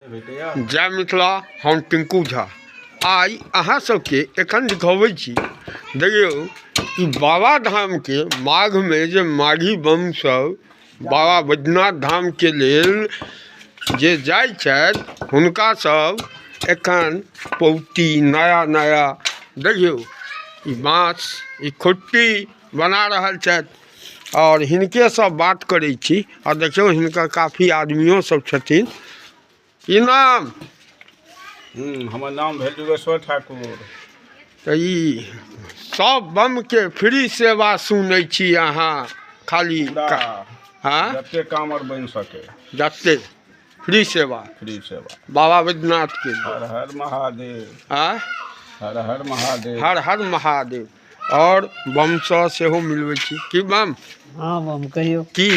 जय मिथिला। हम टिंकू झा आइ अहाँ सबके एखन दिखबै छी। देखियौ ई बाबा धामके माघमे जे माघी बम सब बाबा बैद्यनाथ धामके लेल जे जाइ छथि हुनका सब एखन पौती नया नया देखियौ ई बाँस ई खुट्टी बना रहल छथि आओर हिनकेसँ बात करै छी। आ देखियौ हिनकर काफी आदमियो सब छथिन। की नाम? हमर नाम भेल जुगेश्वर ठाकुर। तऽ ई सब बमके फ्री सेवा सुनै छी अहाँ खाली? हाँ, जते कामर बनि सके जते फ्री सेवा, फ्री सेवा बाबा बैद्यनाथ के। हर हर महादेव। आ हर हर महादेव। हर हर महादेव। आओर बमसँ सेहो मिलबै छी की बम? हँ बम, कहियौ। की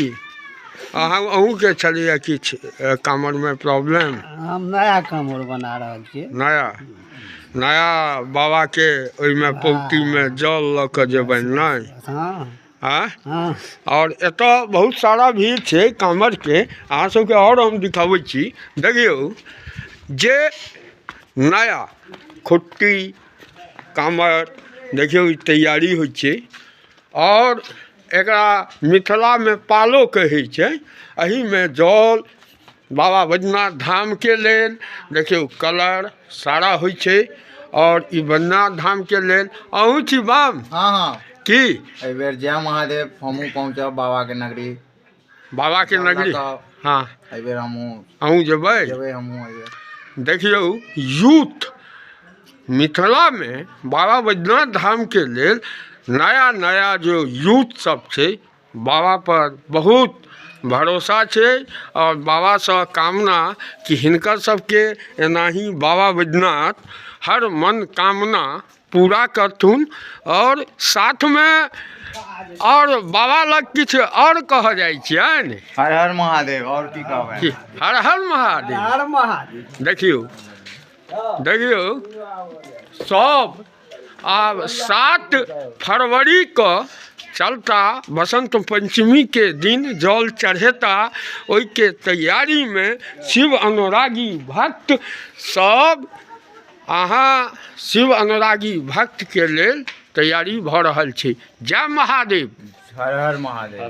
अहाँ अहूँके छलैए किछु कामरमे प्रॉब्लम? हम नया कामर बना रहल छियै। नया नया बाबाके ओहिमे पौतीमे जल लऽ कऽ जेबनि नहि? हँ। आँय? हँ। आओर एतऽ बहुत सारा भीड़ छै कामरके। अहाँ सबके आओर हम दिखाबै छी। देखियौ जे नया खुट्टी कामर देखियौ ई तैयारी होइ छै आओर एकरा मिथिलामे पालो कहै छै। एहिमे जल बाबा बैद्यनाथ धामके लेल देखियौ कलर सारा होइ छै आओर ई बैद्यनाथ धामके लेल। अहूँ छी बाम? हँ। की एहि बेर जय महादेव, हमहूँ पहुँचब बाबाके नगरी। बाबाके नगरी? हँ। एहि बेर हमहूँ अहूँ जेबै? जेबै हमहूँ एहि बेर। देखियौ यूथ मिथिलामे बाबा बैद्यनाथ धामके लेल नया नया जो यूथ सब छै बाबा पर बहुत भरोसा छै आओर बाबासँ कामना कि हिनकर सबके एनाही बाबा बैद्यनाथ हर मनकामना पूरा करथुन। आओर साथमे आओर बाबा लग किछु आओर कहऽ जाइ छियनि? हर हर महादेव। आओर की कहबै? हर हर महादेव। हर महादेव। देखियौ देखियौ सब आब 7 फरवरीके चलता बसंत पंचमीके दिन जल चढ़ेता, ओहिके तैयारीमे शिव अनुरागी भक्त सब। अहाँ शिव अनुरागी भक्तके लेल तैयारी भऽ रहल छै। जय महादेव। हर हर महादेव।